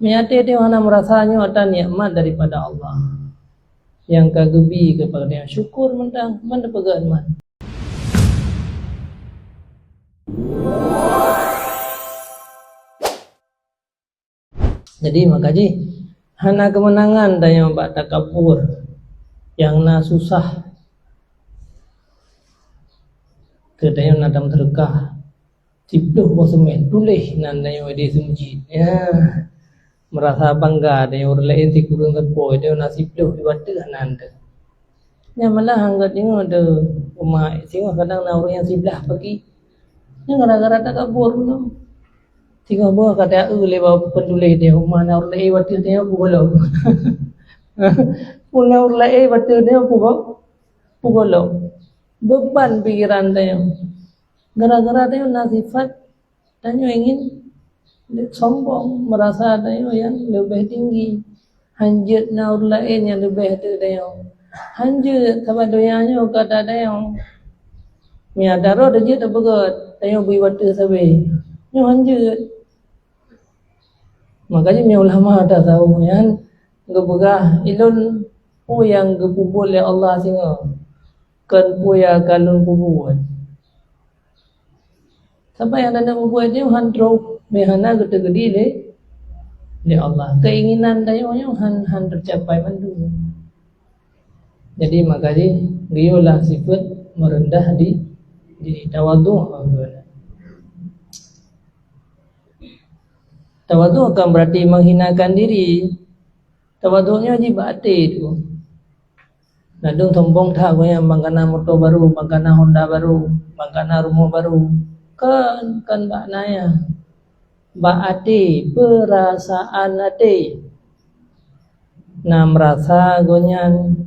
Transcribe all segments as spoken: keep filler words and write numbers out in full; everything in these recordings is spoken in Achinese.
Meunyo até teuh hana meurasa nyoe atra nikmat daripada Allah nyang ka geubi keupada geutanyoe, syukur mantong, mantong peugah man. Jadi, maka jih hana keumeunangan tanyoe bak takabur nyang na susah. Keu tanyoe na dalam seudeukah, siploh boh seumén, tuléh nan tanyoe di seumeujid. Ya, meurasa bangga tanyoe ureueng laén sikureueng sapo, tanyoe na siploh di ateueh nan teuh. Nyan malah anggap singoh deuh umat singoh kadang na ureueng nyang siblah pagi. Nyan gara-gara takabur nyoe. Singoh boh ka taeu lé bak peutuléh di umat na ureueng laén watèe nyoe peugohlom. Pun na ureueng laén watèe nyoe peugo-, peugohlom. Beuban pikiran tanyoe. Gara-gara tanyoe na sifat tanyoe ingin sombong, meurasa tanyoe nyang leubeh tinggi. Han jeuet na ureueng laén nyang leubeh ateueh tanyoe. Han jeuet sabab donya nyoe ka atra tanyoe. Meunyo atra droe jeuet tapeugah tanyoe bri watèe sabe. Nyoe han jeuet. Maka jih meunyo ulama tasawuf nyan geupeugah, "Ulôn peue nyang geupeubuet lé Allah singoh, kon peue nyang ka lôn peubuet." Saban nyang na peubuet nyoe han trôh, meuhana geuteukeudi lé, lé Allah. Keinginan tanyoe nyoe han, han teucapai mandum. Jadi, maka jih geuyue lah sifeuet meureundah di, di tawadhu. Tawadhu kan berarti menghinakan diri. Tawadhu nyoe jih bak até teuh. Ladôm sombong that gobnyan ban ka na moto barô, ban ka na honda barô, ban ka na rumoh barô. Kon, kon bak nyan. Bak até, peurasaan até. Na meurasa gobnyan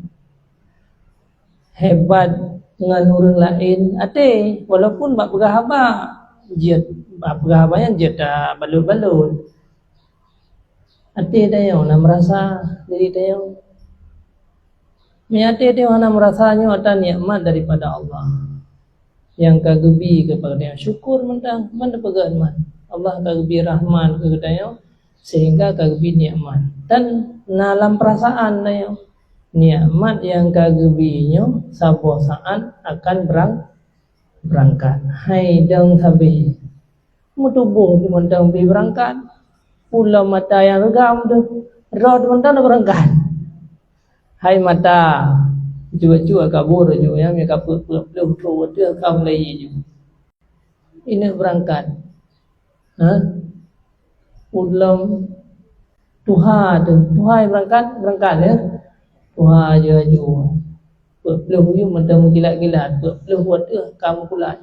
hebat ngon ureueng laén até, walaupun bak peugah haba jeuet, bak peugah haba nyan jeuet tabalot-balot. Até tanyoe na meurasa diri tanyoe. Meunyo até tanyoe hana meurasa nyoe atra nikmat daripada Allah nyang ka geubi keupada tanyoe, syukur mantong, mantong peugah man. Allah ka geubi rahmat keu geutanyoe sehingga ka geubi nikmat. Dan na lam peurasaan tanyoe, nikmat nyang ka geubi nyoe saboh saát akan beurang-, beurangkat. Hai dong sabe. Meutuboh teumantong bri beurangkat. Ulôn mata nyang reugam teuh, roh teumantong na beurangkat. Hai mata, cuba-cuba kabur ju, ya, meuka peuet-peuet ploh thon watèe ka mulai ju. Ineuk beurangkat. Ha? Ulôn tuha teuh, tuha beurangkat, beurangkat, ya. Tuha ju-ju. Peuet ploh ju mantong meukilat-kilat, peuet ploh watèe ka meukulat.